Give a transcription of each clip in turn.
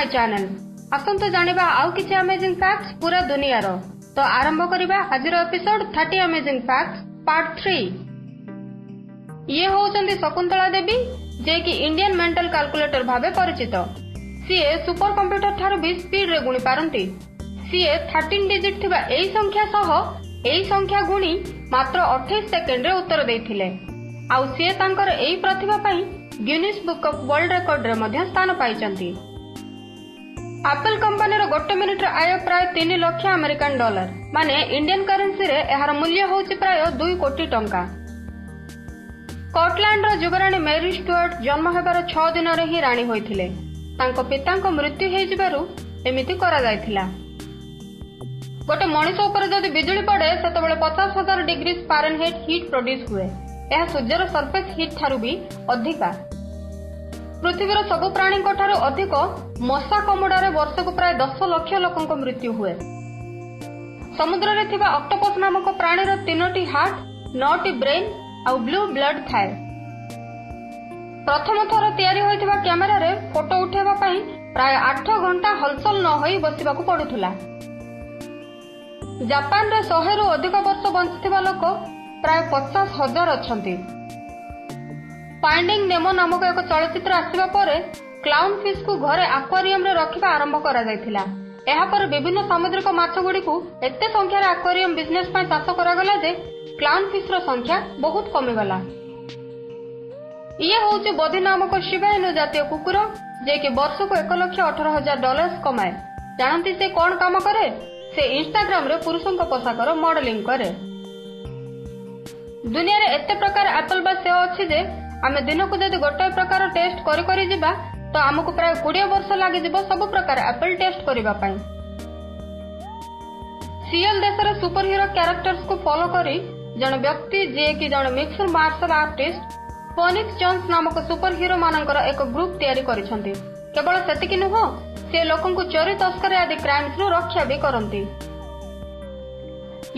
My channel. ଆସନ୍ତୁ ଜାଣିବା ଆଉ କିଛି ଆମେଜିଂ ଫ୍ୟାକ୍ଟସ୍ ପୁରା ଦୁନିଆର। ତ ଆରମ୍ଭ କରିବା ଆଜିର ଏପିସୋଡ 30 ଆମେଜିଂ ଫ୍ୟାକ୍ଟସ୍ ପାର୍ଟ 3। ଇଏ ହଉଛନ୍ତି ଶକୁନ୍ତଳା ଦେବୀ, ଯିଏକି ଇଣ୍ଡିଆନ ମେଣ୍ଟାଲ କାଲକୁଲେଟର ଭାବେ ପରିଚିତ। ସିଏ ସୁପର କମ୍ପ୍ୟୁଟର ଠାରୁ ବି ସ୍ପିଡରେ ଗୁଣି ପାରନ୍ତି। ସିଏ 13 ଡିଜିଟ୍ ଥିବା ଏଇ ସଂଖ୍ୟା ସହ ଏଇ ସଂଖ୍ୟା ଗୁଣି ମାତ୍ର 28 ସେକେଣ୍ଡରେ ଉତ୍ତର ଦେଇଥିଲେ। ଆଉ ସିଏ ତାଙ୍କର ଏଇ ପ୍ରତିଭା ପାଇଁ ଗିନିସ୍ ବୁକ୍ ଅଫ୍ ୱାର୍ଲଡ ରେକର୍ଡରେ ମଧ୍ୟ ସ୍ଥାନ ପାଇଛନ୍ତି। ଆପେଲ କମ୍ପାନୀର ଗୋଟେ ମିନିଟର ଆୟ ପ୍ରାୟ 3 ଲକ୍ଷ ଆମେରିକାନ ଡଲାର, ମାନେ ଇଣ୍ଡିଆନ କରେନ୍ସିରେ ଏହାର ମୂଲ୍ୟ ହେଉଛି ପ୍ରାୟ 2 କୋଟି ଟଙ୍କା। ସ୍କଟଲ୍ୟାଣ୍ଡର ଯୁବରାଣୀ ମେରି ଷ୍ଟୁଆର୍ଟ ଜନ୍ମ ହେବାର 6 ଦିନରେ ହିଁ ରାଣୀ ହୋଇଥିଲେ। ତାଙ୍କ ପିତାଙ୍କ ମୃତ୍ୟୁ ହେଇଯିବାରୁ ଏମିତି କରାଯାଇଥିଲା। ଗୋଟେ ମଣିଷ ଉପରେ ଯଦି ବିଜୁଳି ପଡେ, ସେତେବେଳେ 50,000 ଡିଗ୍ରୀ ଫାରେନହାଇଟ୍ ହିଟ୍ ପ୍ରଡ୍ୟୁସ ହୁଏ। ଏହା ସୂର୍ଯ୍ୟର ସରଫେସ୍ ହିଟ୍ ଠାରୁ ବି ଅଧିକା। ପୃଥିବୀର ସବୁ ପ୍ରାଣୀଙ୍କ ଠାରୁ ଅଧିକ ମଶା କାମୁଡାରେ ବର୍ଷକୁ ପ୍ରାୟ 10 ଲକ୍ଷ ଲୋକଙ୍କ ମୃତ୍ୟୁ ହୁଏ। ସମୁଦ୍ରରେ ଥିବା ଅକ୍ଟୋପସ୍ ନାମକ ପ୍ରାଣୀର ତିନୋଟି ହାର୍ଟ, ନଅଟି ବ୍ରେନ୍ ଆଉ ବ୍ଲୁ ବ୍ଲଡ୍ ଥାଏ। ପ୍ରଥମ ଥର ତିଆରି ହୋଇଥିବା କ୍ୟାମେରାରେ ଫଟୋ ଉଠାଇବା ପାଇଁ ପ୍ରାୟ 8 ଘଣ୍ଟା ହଲଚଲ ନ ହୋଇ ବସିବାକୁ ପଡୁଥିଲା। ଜାପାନରେ 100ରୁ ଅଧିକ ବର୍ଷ ବଞ୍ଚିଥିବା ଲୋକ ପ୍ରାୟ 50,000 ଅଛନ୍ତି। ଫାଇଣ୍ଡିଂ ନେମୋ ନାମକ ଏକ ଚଳଚ୍ଚିତ୍ର ଆସିବା ପରେ କ୍ଲାଉନ୍ ଫିସ୍କୁ ଘରେ ଆକ୍ୱାରିୟମରେ ରଖିବା ଆରମ୍ଭ କରାଯାଇଥିଲା। ଏହାପରେ ବିଭିନ୍ନ ସାମୁଦ୍ରିକ ମାଛଗୁଡ଼ିକୁ ଏତେ ସଂଖ୍ୟାରେ ଆକ୍ୱାରିୟମ ବିଜନେସ୍ ପାଇଁ ଚାଷ କରାଗଲା ଯେ କ୍ଲାଉନ୍ ଫିସ୍ର ସଂଖ୍ୟା ବହୁତ କମିଗଲା। ଇଏ ହେଉଛି ବଧି ନାମକ ଶିବା ଇନୁ ଜାତୀୟ କୁକୁର, ଯିଏକି ବର୍ଷକୁ 1,18,000 ଡଲାର୍ସ କମାଏ। ଜାଣନ୍ତି ସେ କଣ କାମ କରେ? ସେ ଇନଷ୍ଟାଗ୍ରାମରେ ପୁରୁଷଙ୍କ ପୋଷାକର ମଡେଲିଂ କରେ। ଦୁନିଆରେ ଏତେ ପ୍ରକାର ଆପଲ ବା ସେଓ ଅଛି ଯେ ଆମେ ଦିନକୁ ଯଦି ଗୋଟାଏ ପ୍ରକାର ଟେଷ୍ଟ କରି କରି ଯିବା, ତ ଆମକୁ ପ୍ରାୟ 20 ବର୍ଷ ଲାଗିଯିବ ସବୁ ପ୍ରକାର ଆପଲ ଟେଷ୍ଟ କରିବା ପାଇଁ। ସିଓଲ ଦେଶରେ ସୁପର ହିରୋ କ୍ୟାରେକ୍ଟର୍ସକୁ ଫଲୋ କରି ଜଣେ ବ୍ୟକ୍ତି, ଯିଏକି ଜଣେ mixed martial artist, Phoenix Jones ନାମକ ସୁପର ହିରୋ ମାନଙ୍କର ଏକ ଗ୍ରୁପ ତିଆରି କରିଛନ୍ତି। କେବଳ ସେତିକି ନୁହଁ, ସେ ଲୋକଙ୍କୁ ଚୋରି, ତସ୍କରୀ ଆଦି କ୍ରାଇମ୍ସରୁ ରକ୍ଷା ବି କରନ୍ତି।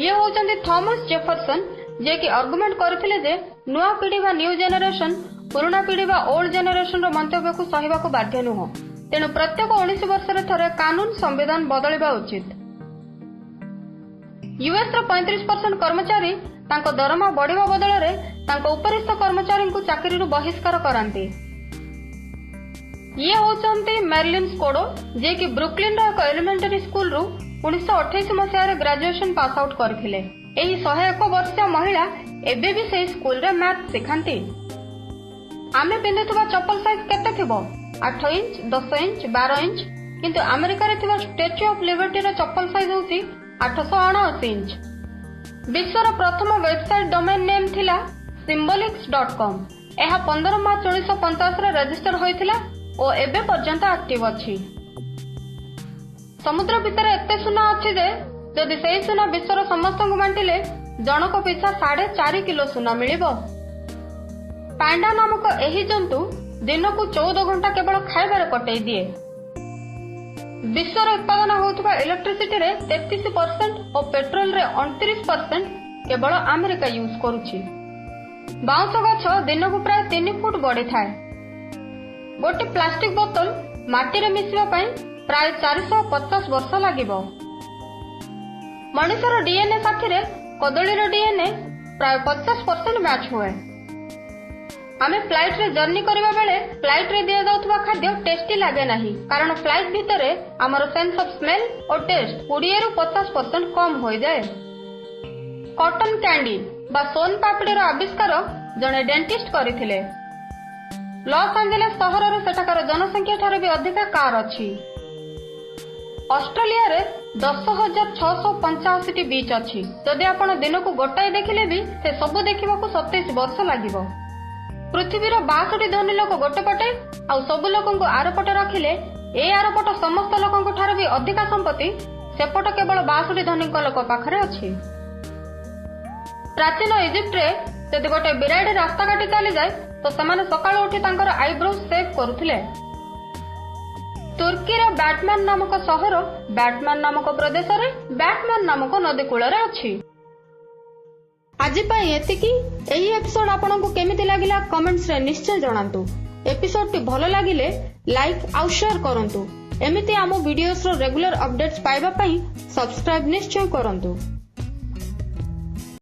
ଇଏ ହେଉଛନ୍ତି ଥମସ ଜେଫରସନ, ଯିଏକି ଆର୍ଗୁମେଣ୍ଟ କରିଥିଲେ ଯେ ନୂଆ ପିଢି ବା ନ୍ୟୁ ଜେନେରେସନ ପୁରୁଣା ପିଢି ବା ଓଲ୍ଡ ଜେନେରେସନର ମନ୍ତବ୍ୟକୁ ସହିବାକୁ ବାଧ୍ୟ ନୁହଁ। ତେଣୁ ପ୍ରତ୍ୟେକ 19 ବର୍ଷରେ ଥରେ କାନୁନ ସମ୍ବିଧାନ ବଦଳିବା ଉଚିତ। ୟୁଏସ୍ ର 35% କର୍ମଚାରୀ ତାଙ୍କ ଦରମା ବଢିବା ବଦଳରେ ତାଙ୍କ ଉପରିସ୍ଥ କର୍ମଚାରୀଙ୍କୁ ଚାକିରିରୁ ବହିଷ୍କାର କରାନ୍ତି। ଇଏ ହେଉଛନ୍ତି ମେର୍ଲିନ୍ ସ୍କୋଡୋ, ଯିଏକି ବ୍ରୁକଲିନର ଏକ ଏଲିମେଣ୍ଟାରୀ ସ୍କୁଲରୁ 1928 ମସିହାରେ ଗ୍ରାଜୁଏସନ ପାସ୍ ଆଉଟ୍ କରିଥିଲେ। ଏହି 101 ବର୍ଷୀୟ ମହିଳା ଏବେ ବି ସେହି ସ୍କୁଲରେ ମ୍ୟାଥ୍ ଶିଖାନ୍ତି। ଆମେ ପିନ୍ଧୁଥିବା ଚପଲ ସାଇଜ୍ କେତେ ଥିବ? 8 ଇଞ୍ଚ, 10 ଇଞ୍ଚ, 12 ଇଞ୍ଚ। କିନ୍ତୁ ଆମେରିକାରେ ଥିବା ଷ୍ଟାଚ୍ୟୁ ଅଫ୍ ଲିବର୍ଟିର ଚପଲ ସାଇଜ୍ ହେଉଛି 879 ଇଞ୍ଚ। ବିଶ୍ୱର ପ୍ରଥମ ୱେବସାଇଟ୍ ଡୋମେନ୍ ନେମ୍ ଥିଲା ସିମ୍ବୋଲିକ୍ସ.କମ୍। ଏହା 15 ମାର୍ଚ୍ଚ 1985ରେ ରେଜିଷ୍ଟର ହୋଇଥିଲା ଓ ଏବେ ପର୍ଯ୍ୟନ୍ତ ଆକ୍ଟିଭ ଅଛି। ସମୁଦ୍ର ଭିତରେ ଏତେ ସୁନା ଅଛି ଯେ ଯଦି ସେହି ସୁନା ବିଶ୍ୱର ସମସ୍ତଙ୍କୁ ବାଣ୍ଟିଲେ ଜଣକ ପିଛା 4.5 କିଲୋ ସୁନା ମିଳିବ। ପାଣ୍ଡା ନାମକ ଏହି ଜନ୍ତୁ ଦିନକୁ 14 ଘଣ୍ଟା କେବଳ ଖାଇବାରେ କଟେଇ ଦିଏ। ବିଶ୍ୱରେ ଉତ୍ପାଦନ ହେଉଥିବା ଇଲେକ୍ଟ୍ରିସିଟିରେ 33% ଓ ପେଟ୍ରୋଲରେ 29% କେବଳ ଆମେରିକା ୟୁଜ୍ କରୁଛି। ବାଉଁଶ ଗଛ ଦିନକୁ ପ୍ରାୟ 3 ଫୁଟ ବଢିଥାଏ। ଗୋଟେ ପ୍ଲାଷ୍ଟିକ ବୋତଲ ମାଟିରେ ମିଶିବା ପାଇଁ ପ୍ରାୟ 450 ବର୍ଷ ଲାଗିବ। ମଣିଷର ଡିଏନଏ ସାଥିରେ କଦଳୀର ଡିଏନଏ ପ୍ରାୟ 50% ମ୍ୟାଚ୍ ହୁଏ। ଆମେ ଫ୍ଲାଇଟରେ ଜର୍ଣ୍ଣି କରିବା ବେଳେ ଫ୍ଲାଇଟରେ ଦିଆଯାଉଥିବା ଖାଦ୍ୟ ଟେଷ୍ଟି ଲାଗେ ନାହିଁ, କାରଣ ଫ୍ଲାଇଟ ଭିତରେ ଆମର ସେନ୍ସ ଅଫ୍ ସ୍ମେଲ ଓ ଟେଷ୍ଟ 20ରୁ 50% କମ୍ ହୋଇଯାଏ। କଟନ କ୍ୟାଣ୍ଡି ବା ସୋନ ପାପଡ଼ିର ଆବିଷ୍କାର ଜଣେ ଡେଣ୍ଟିଷ୍ଟ କରିଥିଲେ। ଲସ୍ ଆଞ୍ଜେଲେସ୍ ସହରରେ ସେଠାକାର ଜନସଂଖ୍ୟା ଠାରୁ ବି ଅଧିକା କାର ଅଛି। ଅଷ୍ଟ୍ରେଲିଆରେ 10,685ଟି ବିଚ୍ ଅଛି। ଯଦି ଆପଣ ଦିନକୁ ଗୋଟାଏ ଦେଖିଲେ ବି ସେ ସବୁ ଦେଖିବାକୁ 27 ବର୍ଷ ଲାଗିବ। ପୃଥିବୀର 62 ଧନୀ ଲୋକ ଗୋଟେ ପଟେ ଆଉ ସବୁ ଲୋକଙ୍କୁ ଆରପଟେ ରଖିଲେ, ଏ ଆରପଟ ସମସ୍ତ ଲୋକଙ୍କ ଠାରୁ ବି ଅଧିକା ସମ୍ପତ୍ତି ସେପଟ କେବଳ 62 ଧନୀଙ୍କ ଲୋକ ପାଖରେ ଅଛି। ପ୍ରାଚୀନ ଇଜିପ୍ଟରେ ଯଦି ଗୋଟେ ବିରାଡ଼ି ରାସ୍ତା କାଟି ଚାଲିଯାଏ, ତ ସେମାନେ ସକାଳୁ ଉଠି ତାଙ୍କର ଆଇବ୍ରୋ ସେଭ୍ କରୁଥିଲେ। ତୁର୍କୀର ବ୍ୟାଟମ୍ୟାନ ନାମକ ସହର ବ୍ୟାଟମ୍ୟାନ ନାମକ ପ୍ରଦେଶରେ ବ୍ୟାଟମ୍ୟାନ ନାମକ ନଦୀ କୂଳରେ ଅଛି। ଆଜି ପାଇଁ ଏତିକି। ଏହି ଏପିସୋଡ ଆପଣଙ୍କୁ କେମିତି ଲାଗିଲା, କମେଣ୍ଟସରେ ନିଶ୍ଚୟ ଜଣାନ୍ତୁ। ଏପିସୋଡଟି ଭଲ ଲାଗିଲେ ଲାଇକ୍ ଆଉ ସେୟାର କରନ୍ତୁ। ଏମିତି ଆମ ଭିଡିଓସର ରେଗୁଲାର ଅପଡେଟ୍ସ ପାଇବା ପାଇଁ ସବସ୍କ୍ରାଇବ ନିଶ୍ଚୟ କରନ୍ତୁ।